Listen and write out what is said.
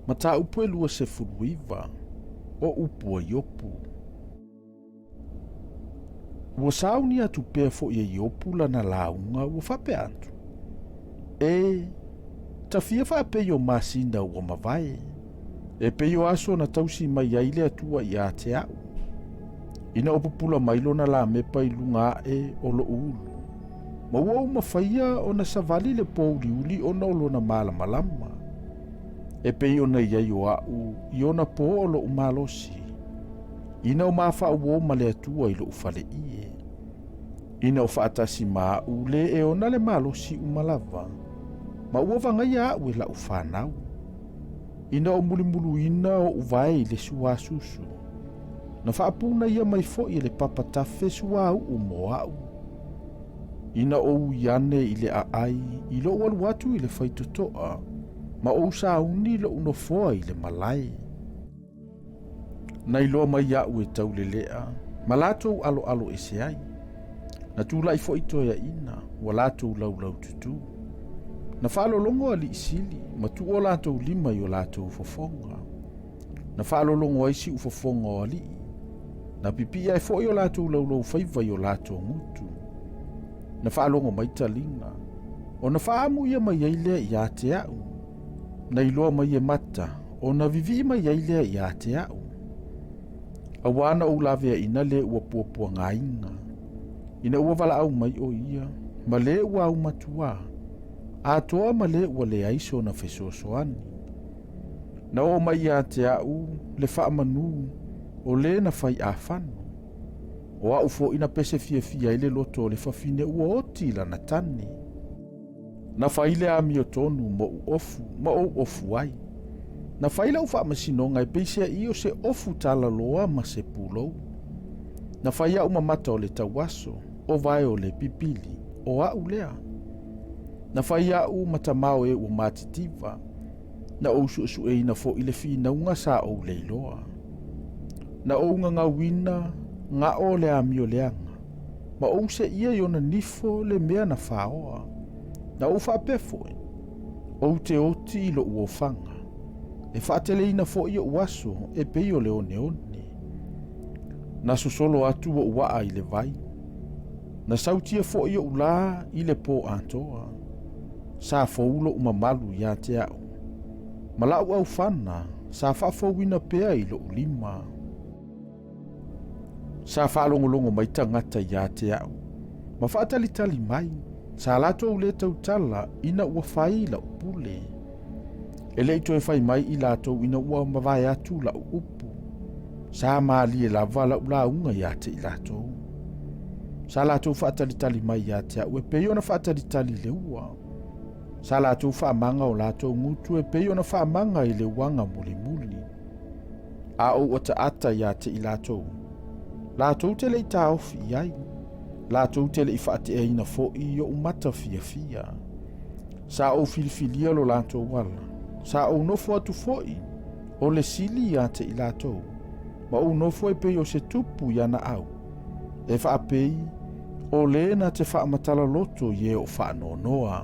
Mataupu e 29, o upu a Iopu. Ua sauni atu pea foi e Iopu lana lauga ua faapea atu, E, tafia faapei o masina ua mavae, e pei o aso na tausi mai ai le Atua ia te a'u, ina o pupula mai lona lamepa i luga aʻe o loʻu ulu, ma ua ou mafaia ona savali le pōuliuli ona o lona malamalama, e pei ona i ai o aʻu i ona pō o loʻu malosi, ina o mafaauō ma le Atua i loʻu faleʻie, ina o faatasi ma aʻu lē e ona le malosi uma lava, ma ua vagaia aʻu e laʻu fanau, ina o mulimuluina oʻu vae i le suasusu, na faapunaia mai foi e le papa tafe suauu mo aʻu. Ina ou ui ane i le aʻai i loʻu alu atu i le faitotoa, ma ou sauni loʻu nofoa i le malae. Na iloa mai iaʻu e taulelea ma latou aloalo ese ai. Na tulaʻi foi toeaʻina ua latou laulau tutū. Na faalologo alii sili ma tuu o latou lima i o latou fofoga. Na faalologo ai siʻu fofoga o alii. Na pipii ae foi o latou laulau faiva i o latou gutu. Na faalogo mai taliga, ona faaamu ia mai ai lea ia te aʻu. Na iloa mai e mata, ona vivii mai ai lea ia te aʻu. Auā na ou laveaʻina lē ua puapuagaina, ina ua valaau mai ʻo ia, ma lē ua aumatuā, atoa ma lē ua leai sona fesoasoani. Na oo mai ia te aʻu le faamanū o lē na fai ʻāfano. O aʻu foʻi na pese fiafia ai le loto o le fafine ua oti i lana tane. Na fai le amiotonu moʻu ofu ma ou ofu ai. Na fai laʻu faamasinoga e peiseaʻi o se ofu talaloa ma se pulou. Na fai aʻu ma mata o le tauaso, o vae o le pipili, o aʻu lea. Na fai aʻu ma tamao e ua matitiva, na ou suesueina foʻi le finauga sa ou leiloa. Na ou gagauina gaʻo o le amio leaga, ma ou seʻia i ona nifo le mea na faoa. Na ou faapea foʻi, Ou te oti i loʻu ofaga, e faateleina foʻi oʻu aso e pei o le oneone. Na sosolo atu oʻu aʻa i le vai, na sautia foʻi oʻu lā i le pō atoa. Sa fou loʻu mamalu iā te aʻu, ma laʻu ʻaufana sa faafouina pea i loʻu lima. Sa faalogologo mai tagata iā te aʻu, ma faatalitali mai, sa latou lē tautala ina ua fai laʻu pule. E leʻi toe fai mai i latou ina ua mavae atu laʻu upu. Sa malie lava laʻu lauga iā te i latou. Sa latou faatalitali mai iā te aʻu e pei ona faatalitali i le ua. Sa latou faamaga o latou gutu e pei ona faamaga i le uaga mulimuli. A ou ataata iā te i latou, latou te leʻi taofi i ai, latou te leʻi faateaina foʻi i oʻu mata fiafia. Sa ou filifilia lo latou ala, sa ou nofo atu foʻi o le sili iā te i latou, ma ou nofo e pei o se tupu i ana au, e faapei, o lē na te faamatala loto i e o faanoanoa.